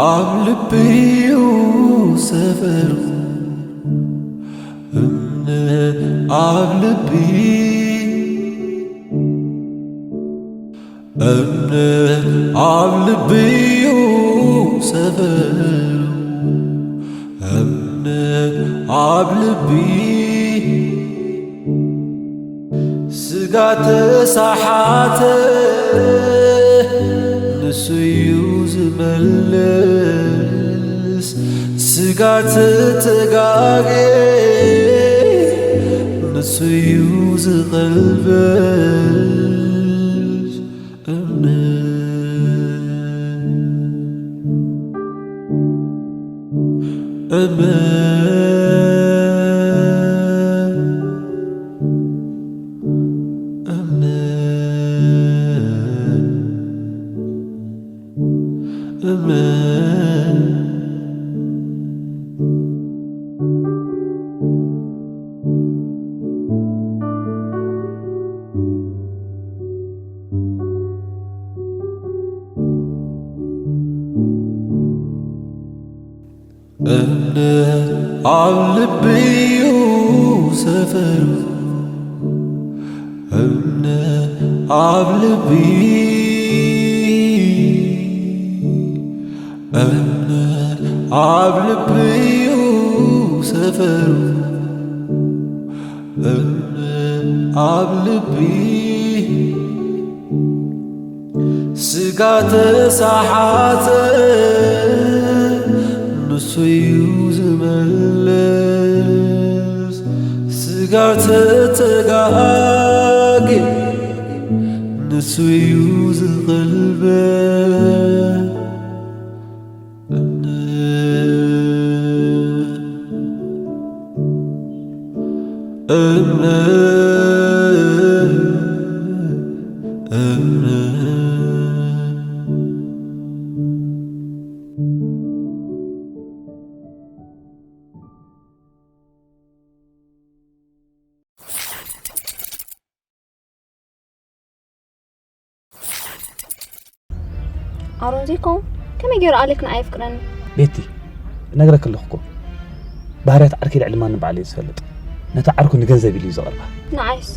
ኣብ ልቢዩ ሰፈሩ እምነት ኣብ ልቢ እምነት ኣብ ልቢዩ ሰፈሩ እምነት ኣብ ልቢ ስጋ ተሳሓተ ንሱ እዩ ዝመልስ ስጋ ተተጋጌ ንሱ እዩ ዝቐልበስ እምነት እምነት እምነት እምነት እምነት ኣብ ልቢዩ ሰፈሩ እምነት ኣብ ልቢ እምነት ኣብ ልቢዩ ሰፈሩ እምነት ኣብ ልቢ ስጋ ተሳሓተ ንሱ እዩ ዝመልስ ስጋ ተተጋጌ ንሱ እዩ ዝቐልበስ እምነት እምነት እምነት ኣሮን ዘይኮን ከመይ ገይሩ ኣሌክ ንዓይ የፍቅረኒ? ቤቲ፣ እነግረኪ ኣለኹ እኮ። ባህርያት ዓርከይ ልዕሊ ማንም ባዕለይ ዝፈልጥ። ነታ ዓርኩ ንገንዘብ ኢሉ እዩ ዘቕርባ። ንዓይስ?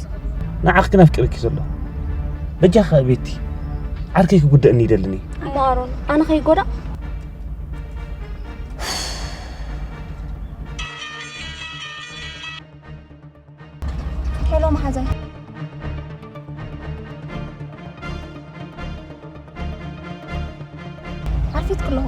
ንዓኺ ግን ኣፍቂሩኪ ዘሎ። በጃኻ ቤቲ፣ ዓርከይ ክጉደእኒ ይደልን እዩ። እሞ ኣሮን፣ ኣነ ከይጎዳእ? ሄሎ መሓዛይ፣ ኣርፊድኩ ኣለኹ።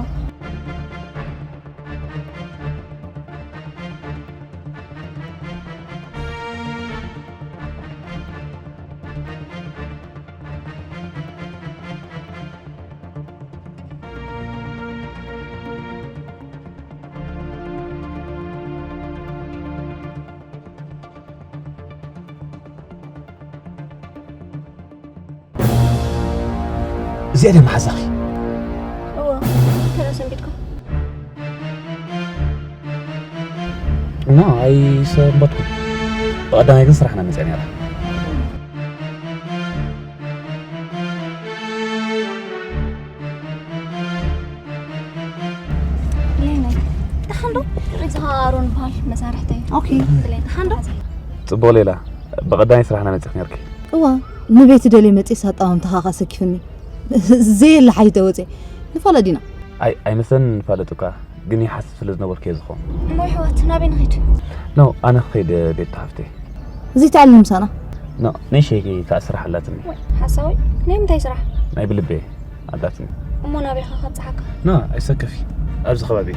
እዚኣ ድያ መሓዛኺ? እወ፣ ከመይ ሰንቢድኩም? እና ኣይሰንበድኩን። ብቐዳማይ ግን ስራሕና መፅያ ነይራ። ሌናይ፣ ደሓን ዶ? እዚ ኸኣ ኣሮን በሃል መሳርሕተይ። ኦኬ። ሌና፣ ደሓን ዶ? ጽቡቕ ሌላ፣ ብቐዳማይ ስራሕና መጺእኪ ነርኪ። እዋ፣ ንቤት ደልየ መጺኤ ሳጣውን ተኻኻ ሰኪፍኒ። ዘየለ ሓይተ ወጺኤ። ንፋለጥ ዲና? ኣይ፣ ኣይመስለንን ንፋለጥ እኳ፣ ግን ይሓስብ ስለ ዝነበርኩ እየ ዝኸውን። እሞ ኣሕዋት፣ ናበይ ንኺድ? ኖ፣ ኣነ ክኸይድ ቤት ተሓፍተይ። እዚ ትዕልል ምሳና? ኖ፣ ንእሸተይ ከኣ ስራሕ ኣላትኒ። ወይ፣ ሓሳዊ? ናይ ምንታይ ስራሕ? ናይ ብልቤ ኣላትኒ። እሞ ናበይ ኢኻ ከብጽሓካ? ኖ፣ ኣይሰከፊ። ኣብዚ ከባቢ።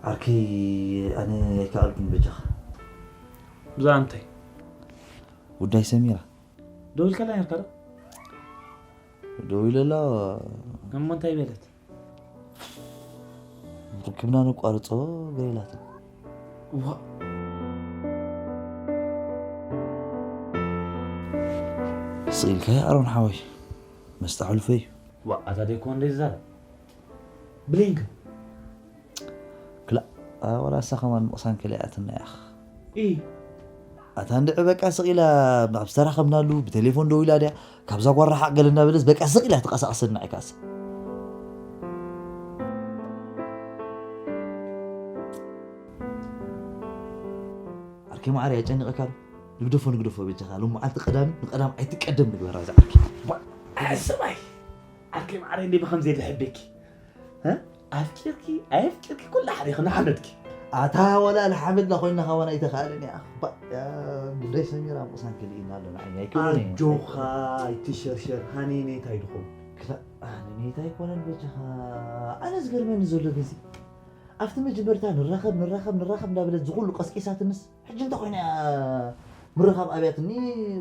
ዓርከይ፣ ኣነ ኣይከኣልኩን በጃኻ። ብዛዕባ እንታይ? ጉዳይ ሰሚራ። ደዊልካላ ነርካ ዶ? ደዊለላ። እሞ እንታይ በለት? ርክብና ነቋርጾ ገይላቶ። ዋ። ስቕ ኢልካዮ ኣሮን ሓወይ፣ መስጣ ሕሉፈይ እዩ። ዋ፣ ኣታ ደይኮን ደይ ዝዛረብ። ብሌን ከ? ክላእ፣ ኣ፣ ወላ እሳ ከማን ምቕሳን ከሊኣትና ኢያ። ኢ። ኣታ እንድዒ በቃ ስቕ ኢላ ኣብ ዝተራኸብናሉ ብቴሌፎን ደዊላ ድያ? ካብዛ ጓራ ሓቕ ገለ እንዳበለስ በቃ ስቕ ኢላ ትቐሳቕሰና ኢካስ። ዓርከይ መዓረይ ኣጨኒቐካ ዶ? ንግደፎ ንግደፎ በጃኻ። ሎም መዓልቲ ቀዳም ንቀዳም ኣይትቀደም ንግበራ እዛ ዓርኪ። ዋ፣ ኣሰባይ። ዓርከይ መዓረይ እንዴ ብኸምዚ የለ ሕቤኪ። እ? ኣፍቂርኪ ኣየፍቂርኪ ኩላ ሓደ ኢኺ ንሓመድኪ። ኣታ ወላ ንሓመድና ኮይንና ካባና ኣይተኻእለን እያ። ባ-፣ ያ፣ ጉዳይ ሰሚራ ምቕሳን ክልኢና ኣሎ ንዓይ ኣይከውንን እዩ። ኣጆኻ ኣይትሸርሸር ሃኒነይ እንታይ ድኾን። ክላ-፣ ሃኒነይ እንታይ ኣይኮነን በጃኻ። ኣነ ዝገርመኒ ዘሎ ግን ሲ፣ ኣብቲ መጀመርታ ንራኸብ ንራኸብ ንራኸብ እንዳበለት ዝኹሉ ቀስቂሳትንስ ሕጂ እንታይ ኮይና እያ ምርኻብ ኣብያትኒ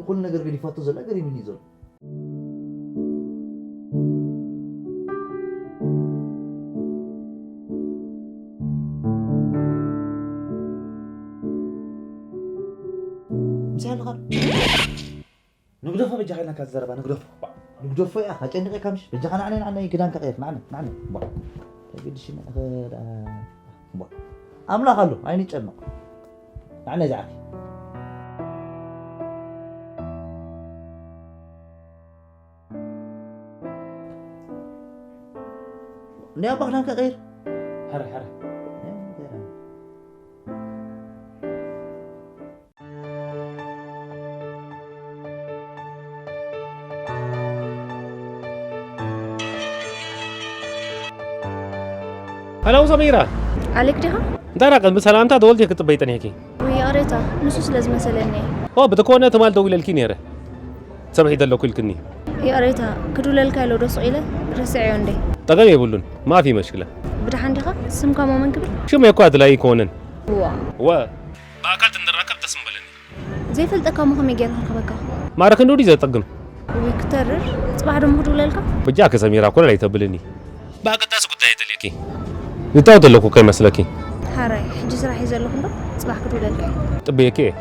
ኩሉ ነገር ገዲፋቶ ዘላ ገሪምኒ እዩ ዘሎ። ምሳይ ኣለኻ ዶ? ንግደፎ በጃኻ ኢልና ካብ ዘረባ ንግደፎ። ንግደፎ እያ፣ ካጨኒቐካ ምሽ? በጃኻ ናዕነ፣ ናዕነ፣ ክዳንካ ቀይር፣ ናዕነ፣ ናዕነ። ቧ። ተግድሽና፣ ኸዳ-፣ ቧ። ኣምላኽ ኣሎ፣ ኣይንጨነቕ። ናዕነ ዝዓርኪ። ናይ ኣባ ክዳንካ ቀይር። ሕረ፣ ሕረ። ሃሎ ሰሚራ። ኣሌክ ዲኻ? እንታይ ደኣ ቅድሚ ሰላምታ ደወልቲ ክትጽበይ ጸኒሕኪ? ውይ፣ ይቕሬታ፣ ንሱ ስለ ዝመሰለኒ እየ። ኦ፣ ብተኮነ ትማል ደዊለልኪ ነይረ። ሰብሒ ዘለኩ ኢልክኒ። ይቕሬታ፣ ክድውለልካ ኢለ ዶ ስቕ ኢለ ረሲዐዮ እንዴ? ጠገም የብሉን፣ ማፊ መሽክለ። ብደሓን ዲኻ? ስምካ እሞ መን ክብል? ሽመይ እኮ ኣድላዪ ኣይኮነን። ዋ። ወ-፣ ብኣካል ትንራከብ ደስ ምበለኒ። ዘይፈልጠካ እሞ ከመይ ገይረ ክረኽበካ? ማዕረ ክንድኡ ድዩ ዘጸግም? ውይ ክተርር፣ ጽባሕ ደሞ ክድውለልካ? በጃኪ ሰሚራ ኮለል ኣይተብልኒ። ብኣገዳሲ ጉዳይ እየ ደልየኪ። ዝታወት ዘለኩ ከይመስለኪ። ሓራይ፣ ሕጂ ስራሕ እየ ዘለኹ እምበር፣ ጽባሕ ክድውለልካ እየ። ጽበየኪ እየ።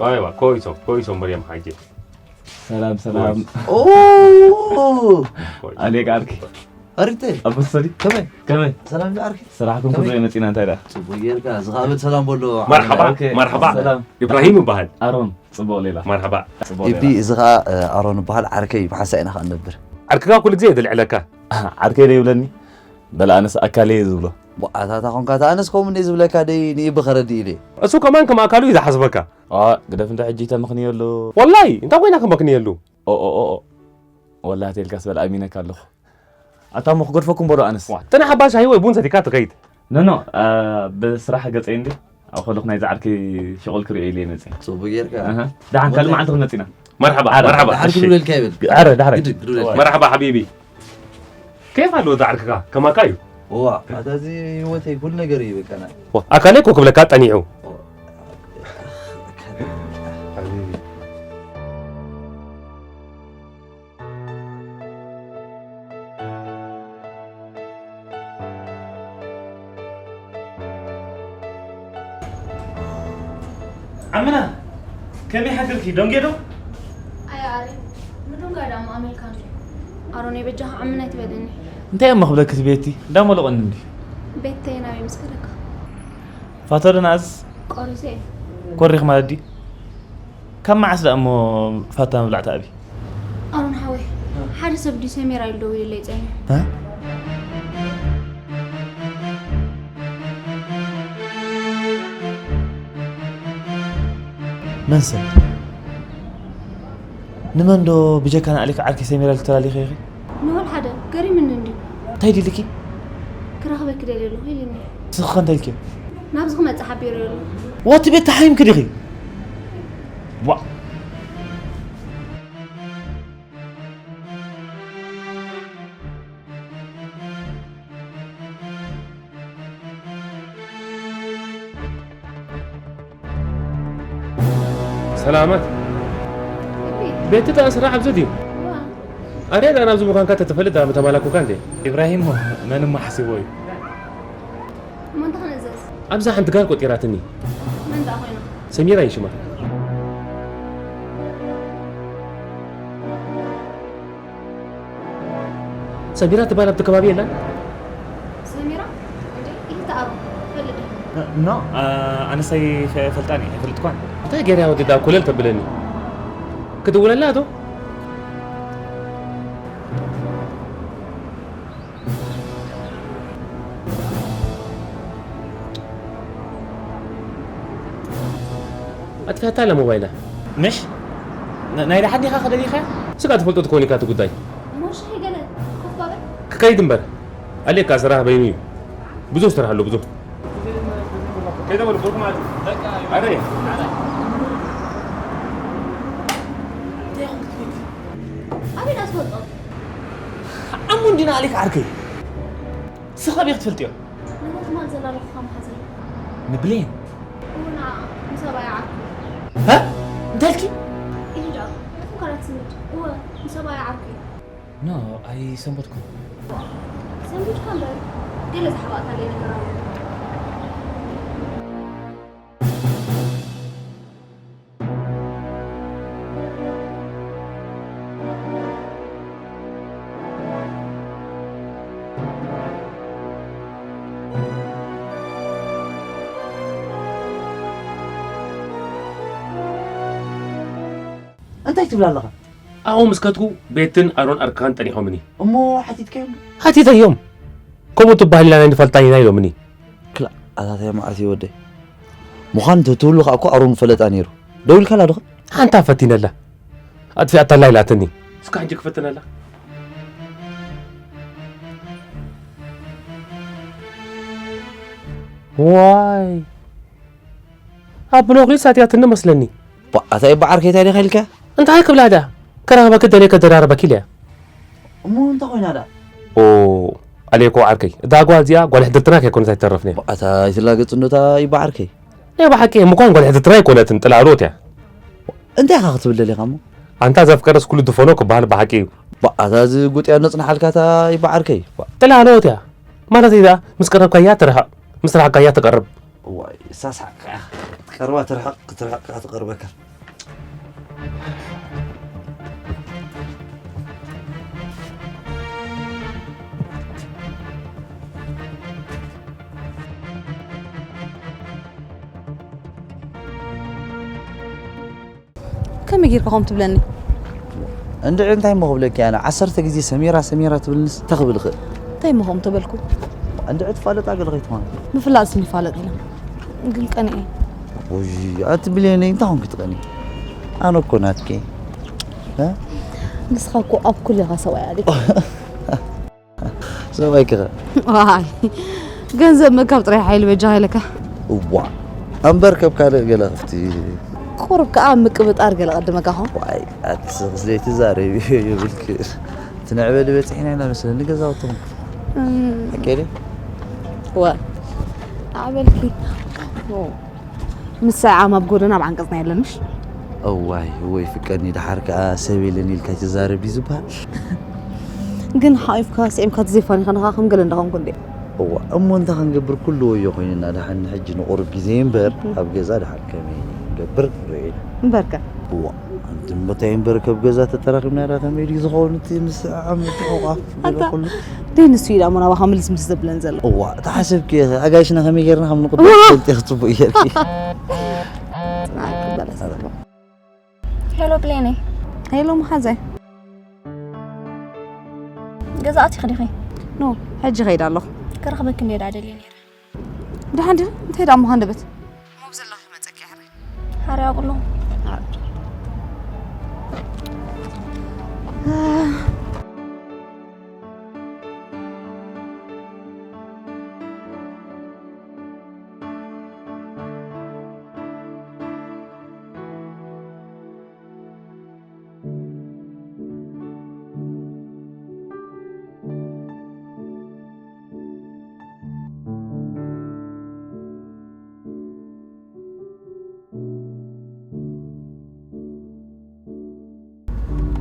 ኣይዋ፣ ኮይሶም፣ ኮይሶም መርያም ሓጀ። ሰላም፣ ሰላም። ኦ! ኮይሶም። ኣሌክ ዓርኪ። ኣሪተ። ኣበሰሪ። ከመይ? ከመይ? ሰላም ዶ ዓርኪ? ስራሕኩም ከመይ? ክንርኢ መጺና፣ እንታይ ደኣ? ጽቡቅ ጌርካ። እዚ ኸኣ በል ሰላም በሎ። መርሓባ፣ ኦኬ። መርሓባ። ሰላም። ኢብራሂም ይበሃል። ኣሮን፣ ጽቡቅ ሌላ። መርሓባ። ጽቡቅ ኢቢ፣ ሌላ። እዚ ኸኣ፣ እ፣ ኣሮን ይበሃል። ዓርከይ ብሓንሳእ ኢና ኸኣ ንነብር። ዓርክኻ ኩሉ ግዜ እየ ዝልዕለካ። ዓርከይ ዶ ይብለኒ? በል ኣነስ ኣካለይ እየ ዝብሎ። ዋ፣ ኣታ፣ ኣታ ኾንካ፣ ኣታ ኣነስ ከምኡ እንደ ዝብለካ ደይ ንኢቢ ኸረዲ ኢለ። እሱ ከማን ከም ኣካሉ እዩ ዝሓስበካ። ዋ፣ ግደፍ እንተ ሕጂ ተመኽንየሉ። ወላይ፣ እንታይ ኮይና ከመኽንየሉ? ኦ፣ ኦ፣ ኦ፣ ኦ። ወላሂ ተልካስ በል ኣሚነካ ኣለኹ። ኣታ እሞ ክገድፈኩም በሎ ኣነስ። ዋ፣ ጥና ሓባ ሻሂ ወይ ቡን ሰቲካ ትኸይድ። ኖ፣ ኖ፣ አ፣ ብስራሕ ገጸይ እንዲ ኣብ ከለኹ ናይዚ ዓርኪ ሽቑል ክርእዮ ኢለ እየ መጺአ። ጽቡቅ ጌርካ። ኣሃ። ደሓን ካልእ ወላሂ። መዓልቲ ክንመጽእ ኢና። መርሓባ፣ ዓረ፣ መርሓባ። ደሓር እሺ። ክብለልካ ይብል። ዓረ፣ ደሓር። ግድን ክብለልካ። መርሓባ ሓቢቢ። ኬፍ ኣለዎ እዚ ዓርክኻ? ከማካ እዩ። እዋ፣ ኣታ እዚ ህይወተይ ኩሉ ነገር እዩ በቃ ናይ። ዋ፣ ኣካለይ እኮ ክብለካ ጸኒሑ። ኦ። ሓቢቢ። ዓምና፣ ከመይ ሓድርኪ? ደንጌ ዶ? ኣይ ኣሪ፣ ምድንጋይ ደኣ ኣመልካ እንዴ? ኣሮነይ በጃኻ ዓምና ኣይትበለኒ። እንታይ እሞ ክብለኪ እቲ ቤቲ? እንዳሞለቐኒ እንዲ። ቤተይ ናበይ ምስ ከደካ? ፋቶ ዶ ንኣዝዝ? ቆሪሰ እየ። ኮሪኽ ማለት ድዩ? ካብ መዓስ ደኣ እሞ ፋታ ምብላዕ ትኣብዪ? ኣሮን ሓወይ፣ ሓደ ሰብ ድዩ ሰሚራ ኢሉ ደዊሉለይ ጸኒሑ? እ? መን ሰብ? ንመን ዶ ብጀካ ንኣሊክ ዓርኪ ሰሚራ ልተላሊኺ ኢኺ? ንወል ሓደ ገሪምኒ እንድዩ። እንታይ ድልኪ? ክረኽበኪ ደልየ ኣለኹ ኢሉኒ። ንስኺ ከ እንታይ ኢልኪዮ? ናብዚ ክመጽእ ሓቢሩዮ ኣሎ። ዋቲ ቤት ተሓይምኪ ዲኺ? ዋ። ሰላማት። እቢ። ቤት ደኣ ስራሕ ኣብዚ ድዩ? እዋ። ኣረ፣ ደኣ ናብዚ ምዃንካ ተትፈልጥ ደኣ ምተማላኩካ እንዴ? ኢብራሂም መን እሞ ሓሲቦ እዩ? እሞ እንታይ ክንእዘዝ? ኣብዛ ሓንቲ ጋል ቆጢራትኒ። መን ደኣ ኮይና? ሰሚራ እዩ ሽማ። ሰሚራ ትበሃል ኣብቲ ከባቢ የላን? ሰሚራ? እንዴ፣ ይህ ተኣሩ፣ ፈልጥ። ኖ፣ ኣ-፣ ኣነሳይ ፈ-፣ ፈልጣን እየ፣ ኣይፈልጥኳን። እንታይ ገይራ ወዲ ዳ ኮለል ተብለኒ? ክድውለላ ዶ? ኣጥፊኣታ ኣላ ሞባይላ። ምሽ? ን-፣ ናይ ደሓን ዲኻ ከደሊኻ? ስጋ ትፈልጦ ትኾን ኢካ እቲ ጉዳይ። እሞ ሻሂ ገለ ኮፍ ባበል? ክከይድ እምበር። ኣሌካ ስራሕ በይኑ እዩ። ብዙ ስራሕ ኣሎ፣ ብዙ። ከይደ በሉ፣ ብሩክ ማለት እዩ። ኣረ። ኣበይ ኢና ትፈልጦ? ዓሙ እንዲና ኣሌክ ዓርከይ። ስኻ ቤት ትፈልጥዮ? ንመን ትማል ዘላ ኣለኹ ካብ መሓዘይ? ንብሌን? እወ፣ ንዓ፣ ንሰብኣያ ዓርኩ። ሀ? እንታይ ኢልኪ? ኢሂዳ፣ ናትኩም ካልኣት ስምድ። እወ፣ ንሰብኣያ ዓርኩ። ኖ፣ ኣይሰንበድኩን። ሰንቢድካ እምበር፣ ገለ ዝሓባእካለይ ነገር ኣሎ። እንታይ ትብል ኣለኻ? ኣብኡ ምስ ከድኩ ቤትን ኣሮን ኣርክኻን ጠኒሖምኒ። እሞ ሓቲትካዮም? ሓቲተዮም። ከምኡ ትበሃል ኢልና ኣይንፈልጣን ኢና ኢሎምኒ። ክላእ፣ ኣታ ታይ መዓት እዩ ወደይ? ምዃን እንተትህሉ ኸኣ እኮ ኣሮን ፈለጣ ነይሩ። ደዊልካላ ዶ? ሓንታ ፈቲነላ። ኣጥፊኣታላ ኢላትኒ። እስካ ሕጂ ክፈትነላ። ዋይ። ኣብ ብሎክሊስ ኣትያትኒ መስለኒ። ባ-፣ ኣታ ይበዓር ከይታይ ዲኻ ኢልካ? እንታይ ክብላ ዳ? ከራኽበኪ ደልየ ከደራርበኪ ኢለያ። እሞ እንታይ ኮይና ዳ? ኦ፣ ኣሌኮ ዓርከይ፣ እታ ጓል እዚኣ ጓል ሕድርትና ከይኮነት ኣይተረፍን እያ። ኣታ ኣይትላገጽ እንዶ እታ ይበዓርከይ። ናይ ብሓቂ ምኳን ጓል ሕድርትና ኣይኮነትን፣ ጥላሎት እያ። እንታይ ኢኻ ክትብል ደሊኻ እሞ? ኣንታ ዘፍቀረስ ኩሉ ድፈኖ ክበሃል ብሓቂ እዩ። ባ-፣ ኣታ እዚ ጉጥያ ነጽንሓልካ እታ ይበዓርከይ። ባ-፣ ጥላሎት እያ። ማለት እያ፣ ምስ ቀረብካያ ትርሕቕ፣ ምስ ረሓቕካያ ትቐርብ። ዋይ፣ ሳሳዕ ከኣ ክትቀርባ ትርሕቕ፣ ክትርሕቕ ከኣ ትቐርበካ። ከመይ ጌርካ ከምኡ ትብለኒ? እንድዒ እንታይ እሞ ክብለኪ ኣነ? ዓሰርተ ግዜ ሰሚራ፣ ሰሚራ ትብልንስ እንታይ ክብል ይኽእል? እንታይ እሞ ከምኡ ተበልኩ? እንድዒ ትፋለጣ ገለ ከይትኾን? ምፍላጥስ ንፋለጥ ኢና። ግን ቀኒኤ። ውይ፣ ኣቲ ብሌነይ እንታይ ኾንኪ ትቐኒ? ኣነ እኮ ናትኪ። እ? ንስኻ እኮ ኣብ ኩሉ ኢኻ ሰብኣይ ኣሊክ። ሰብኣይኪ ኸ? ዋይ፣ ገንዘብ ምእካብ ጥራይ ሓይሊ በጃኻ ኢለካ። እዋ፣ እምበር ከም ካልእ ገለ ክፍቲ። ቁሩብ ከኣ ምቅብጣር ገለ ቀድመካ ኾ። ዋይ፣ ኣቲ ሰኽስ ዘይትዛረቢ ይብልኪ። እቲ ንዕበሊ በጺሕና ኢና መስለኒ ገዛውትኹም። እም። ሓቂ ድዩ? ወ፣ ኣዕበልኪ። ኦ። ምስ ሰዓም ኣብ ጎደና ኣብ ዓንቀጽና የለን፣ ምሽ? እዋይ፣ እወይ፣ ፍቀኒ፣ ደሓር ከኣ ሰብ የለን ኢልካ ኣይትዛረብ እዩ ዝበሃል። ግን ሓቒፍካ፣ ስዒምካ፣ ተዘይፋኒኻ ንኻ ከም ገለ እንዳኾንኩ እንዴ። እዋ፣ እሞ እንታይ ክንገብር፣ ኩሉ ወዮ ኮይንና፣ ደሓን ንሕጂ ንቑሩብ ግዜ እምበር፣ እም። ኣብ ገዛ ደሓን ከመይ ንገብር ንርኢ ኢና። እምበርከ? እዋ፣ ኣንቲ እምበታይ እምበር፣ ካብ ገዛ ተጠራኺብና ዳ ከመይ ድዩ ዝኸውን እቲ ምስዓም፣ እቲ ሕቋፍ፣ ገለ ኣታ፣ ኩሉ? ደይ ንሱ እዩ ደኣ እሞ ናባኻ ምልስ ምልስ ዘብለን ዘሎ። እዋ፣ ተሓሰብኪ ኢኺ፣ ኣጋይሽና ከመይ ጌርና ከም ንቕበል እዋ! ትፈልጢ ኢኺ፣ ጽቡቕ ጌርኪ። ጽናሕ ክበላ ሰላም። ሄሎ ብሌነይ። ሄሎ መሓዘይ። ገዛ ኣቲኺ ዲኺ? ኖ፣ ሕጂ ኸይደ ኣለኹ። ክረኽበኪ እንድየ ደኣ ደልየ ነይረ። ደሓን ዲኺ? እንታይ ደኣ እሞ ሃንደበት? ሞብ ዘለኺ መጸኪ ሕራይ። ሓራይ ኣቁሎ።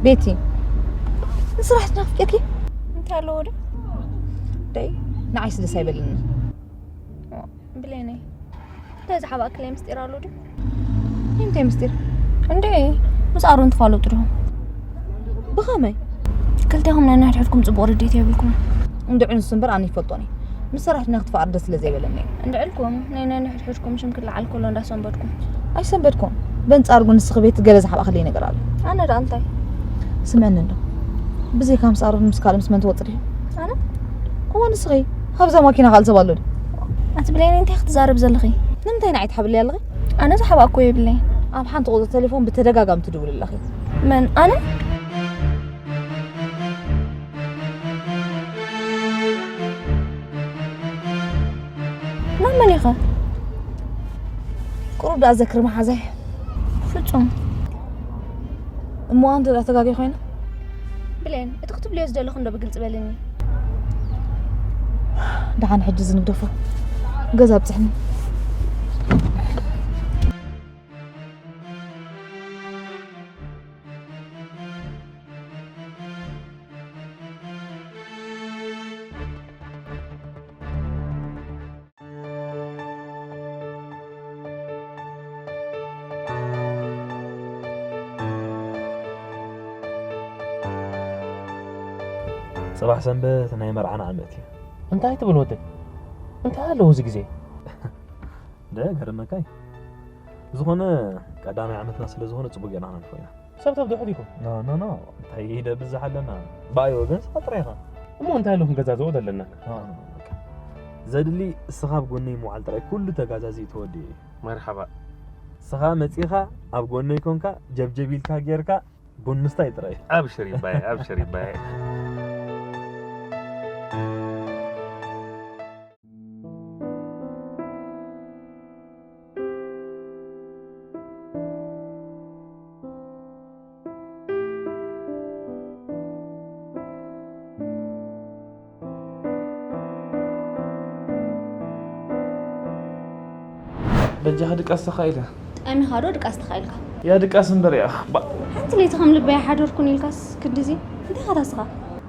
ቤቲ፣ ንስራሕ ትናፍቅኪ? እንታይ ኣለዎ ዶ? ደይ፣ ንዓይስ ደስ ኣይበለኒ። ብሌነይ፣ እንታይ ዝሓባእክለይ ምስጢር ኣሎ ድዩ? እንታይ ምስጢር? እንዴ፣ ምስ ኣሮን ትፋለጡ ዲኹም? ብኸመይ? ክልቴኹም ናይ ንሕድሕድኩም ጽቡቕ ርድኢት የብልኩም። እንድዒ ንሱ እምበር ኣነ ይፈልጦን እየ። ምስ ሰራሕተኛ ክትፈቓር ደስ ስለ ዘይበለኒ እየ። እንድዕልኩም ናይ ናይ ንሕድሕድኩም ሽም ክለዓል ከሎ እንዳሰንበድኩም። ኣይሰንበድኩም። በንጻር ግን ንስኺ ቤቲ ገለ ዝሓባእክለይ ነገር ኣሎ። ኣነ ደኣ እንታይ? ስምዕኒ እንዶ። ብዘይካ ምስ ኣሮን ምስ ካልእ ምስ መን ትወጽእ ዲኺ? ኣነ? እወ ንስኺ። ኣብዛ ማኪና ካልእ ሰብ ኣሎ ድዩ? ኣቲ ብሌነይ እንታይ ክትዛረቢ ዘለኺ? ንምንታይ ንዓይ ትሓብለይ ኣለኺ? ኣነ ዝሓባእኩ የብለይን። ኣብ ሓንቲ ቁጽሪ ቴሌፎን ብተደጋጋሚ ትድውሊ ኣለኺ። መን? ኣነ? ናብ መን ኢኸ? ቁሩብ ደኣ ዘክሪ መሓዛይ። ፍጹም። እሞ ኣንተ ደኣ ተጋጊ ኮይና? ብሌን፣ እቲ ክትብልዮ ዝደለኹ እንዶ ብግልጺ በልኒ። ደሓን ሕጂ ዝንግደፎ። ገዛ ኣብጽሕኒ። ጽባሕ ሰንበት ናይ መርዓና ዓመት እዩ። እንታይ ትብል ወደይ? እንታይ ኣለዎ እዚ ግዜ? ደ ገርመካይ። ዝኾነ ቀዳማይ ዓመትና ስለ ዝኾነ ጽቡቅ ጌርና ክነሕልፎ ኢና። ሰብ ተብድሑ ዲኹም? ኖ፣ ኖ፣ ኖ። እንታይ ኢደ ብዝሕ ኣለና? ብኣይ ወገን ስኻ ጥራይ ኢኻ። እሞ እንታይ ኢሉ ክንገዛዝኦ ዘለና? ኖ፣ ኖ፣ ኖ፣ በቃ። ዘድሊ እስኻ ኣብ ጎነይ ምውዓል ጥራይ፣ ኩሉ ተጋዛዚኡ ተወዲኡ እዩ። መርሓባ። እስኻ መጺኻ ኣብ ጎነይ ኮንካ፣ ጀብጀብ ኢልካ ጌርካ፣ ቡን ምስታይ ጥራይ። ኣብሽር ይባየ፣ ኣብሽር ይባየ። በጃኻ ድቃስ ተኻኢለ። ጠሚኻ ዶ ድቃስ ተኻኢልካ? ያ ድቃስ እምበር ያ። ባ- ሓንቲ ለይቲ ከም ልበይ ኣይሓደርኩን ኢልካስ ክንድዚ? እንታይ ኢኻ ታስኻ?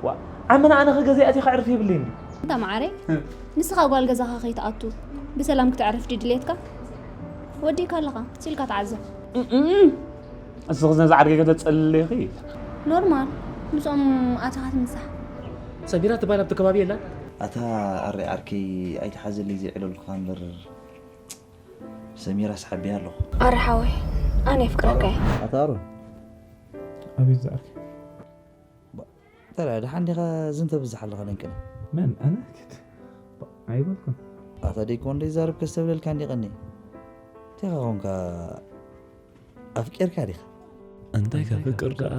ዋ፣ ዓመና ኣነ ከገዛ ኣቲኻ ዕርፊ የብለይን ድዩ? እንታ መዓረይ፣ ንስኻ ጓል ገዛኻ ከይትኣቱ ብሰላም ክተዕርፍ ድዩ ድሌትካ? ወዲእካ ኣለኻ፣ ሲልካ ተዓዘብ። እም፣ እም። እስኺ ነዛ ዓርከይ ከተጸልልኺ? ኖርማል፣ ምስኦም ኣቲኻ ትምሳሕ። ሰሚራ ትበሃል ኣብቲ ከባቢ የላን? ኣታ ኣረ ዓርከይ ኣይትሓዘለይ ዘይዕለልኩኻ እምበር ሰሚራስ ሓቢኣ ኣለኹ። ኣረ ሓወይ፣ ኣነ የፍቅረካ እየ። ኣታ ኣሮን። ኣቤት ዝዓርከይ። ባ-፣ ተራ ደሓን ዲኻ ዝንተ ብዝሕ ኣለኻ ደንቅነ? መን? ኣነ? ክድ-፣ ባ-፣ ኣይበልኩን። ኣታ ደይኮን ደይ ዛረብ ከስተብለልካ እንዲ ቀኒ። እንታይ ኾንካ ኣፍቂርካ ዲኻ? እንታይ ከፍቅር ደኣ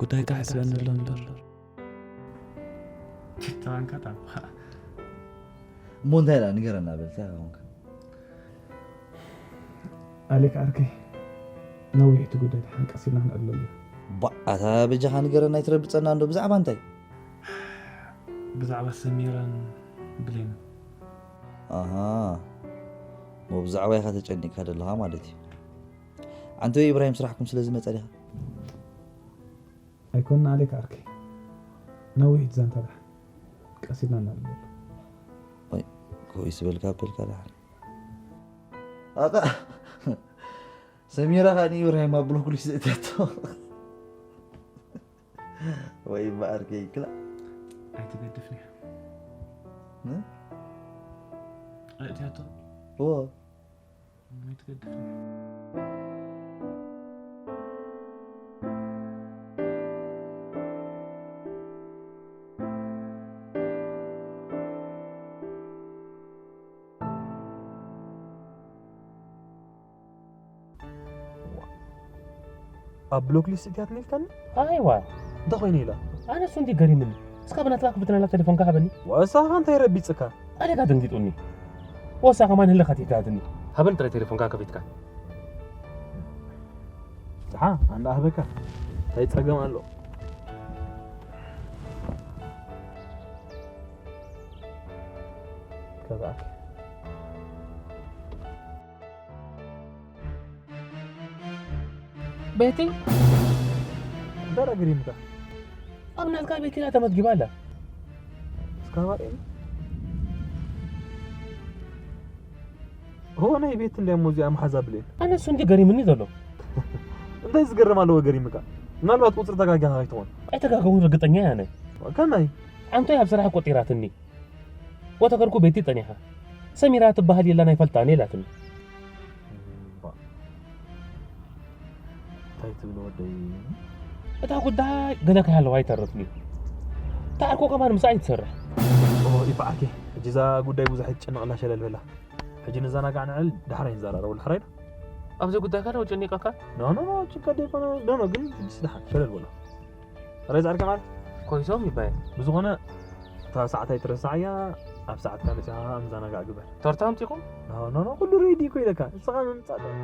ጉዳይካ ሕስበኒ ኣሎ እምበር። ኪታንካ ታባ። እሞ እንታይ ደኣ ንገረና በል፣ እንታይ ኾንካ? ኣሌክ ዓርከይ፣ ነዊሕ እቲ ጉዳይ ተሓንቀስ ኢልና ክንዕለሉ። ባ-፣ ኣታ በጃኻ ንገረና፣ ኣይትረብጸና እንዶ፣ ብዛዕባ እንታይ? ብዛዕባ ሰሚራን ብሌንን። ኣሃ። እሞ ብዛዕባ ኢኻ ተጨኒቕካ ዘለኻ ማለት እዩ። ኣንተ ወይ ኢብራሂም ስራሕኩም ስለ ዝመጸ ዲኻ? ኣይኮንና ኣሌክ ዓርከይ። ነዊሕ ዛንታ ደሓን። ቀስ ኢልና እናልበሉ። ወይ፣ ኮይ ስበልካ በልካ ደሓን። ኣታ፣ ሰሚራ ኸኣ ንኢብራሂም ኣብ ብሎክ ሊስት እትያቶ። ወይ እምበኣር ከይክላ። ኣይትገድፍኒ። እ? ኣእትያቶ። እዎ። ኣይትገድፍኒ። ኣብ ብሎክ ሊስት እትያትኒ ኢልካኒ? ኣይዋ። እንታይ ኮይነ ኢላ? ኣነ እሱ እንዲ ገሪምኒ። እስካ ብናትካ ክፍትናላ ቴሌፎንካ ሃበኒ። ወሳኻ እንታይ ረቢጽካ? ኣደጋ ደንጊጡኒ። ወሳ ከማን ህልኻ ትይታትኒ። ሃበን ጥራይ ቴሌፎንካ ከፊትካ። ደሓ ኣንዳ ኣህበካ እንታይ ጸገም ኣሎ? ከዛክ ቤቲ ደረ ግሪምካ ኣብ ናትካ ቤት ኪራ ተመዝጊባ ኣላ። እስካባሪ ሆ ናይ ቤት እንዲያም ሙዚያ መሓዛ ብሌን። ኣነ እሱ እንዲ ገሪምኒ ዘሎ። እንታይ ዝገርም ኣለዎ ገሪምካ? ምናልባት ቁፅሪ ተጋጊኻ ከይትኾን። ኣይተጋገውን ርግጠኛ እያ ኣነ። ከመይ? ኣንቶይ ኣብ ስራሕ ቆጢራትኒ። ወተገርኩ ቤቲ ጠኒኻ። ሰሚራ ትበሃል የላን ኣይፈልጣን ኢላትኒ። እምባ። እንታይ ትብል ወደይ? እታ ጉዳይ ገለ ከይሃለዋ ኣይተርፍን እዩ። እታ ዓርኮ ከማን ምስኣ ኣይትሰርሕ። ኦ፣ ይበዓኪ። ሕጂ እዛ ጉዳይ ብዙሕ ኣይትጨነቕላ ሸለል በላ። ሕጂ ንዘናጋዕ ንዕል ዳሕራይ ንዘራረበሉ ሕራይ ዶ? ኣብዚ ጉዳይ ካልእ ጨኒቐካ? ኖ፣ ኖ፣ ኖ፣ ጭንቀት ዘይኮነ። ኖ፣ ኖ፣ ግን ሕጂ ስደሓን ሸለል በሎ። ሕራይ ዛዕርካ ማለት? ኮይሶም ይባየ። ብዝኾነ እታ ሰዓት ኣይትረሳዓያ፣ ኣብ ሰዓትካ መጺኻ ምዛናጋዕ ግበር። ቶርታ ኣምጺኹም? ኖ፣ ኖ፣ ኖ፣ ኩሉ ሬዲ እኮ ኢለካ። ንስኻ ምምጻእ ጥራይ።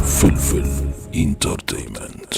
ፍልፍል ኢንተርቴይመንት።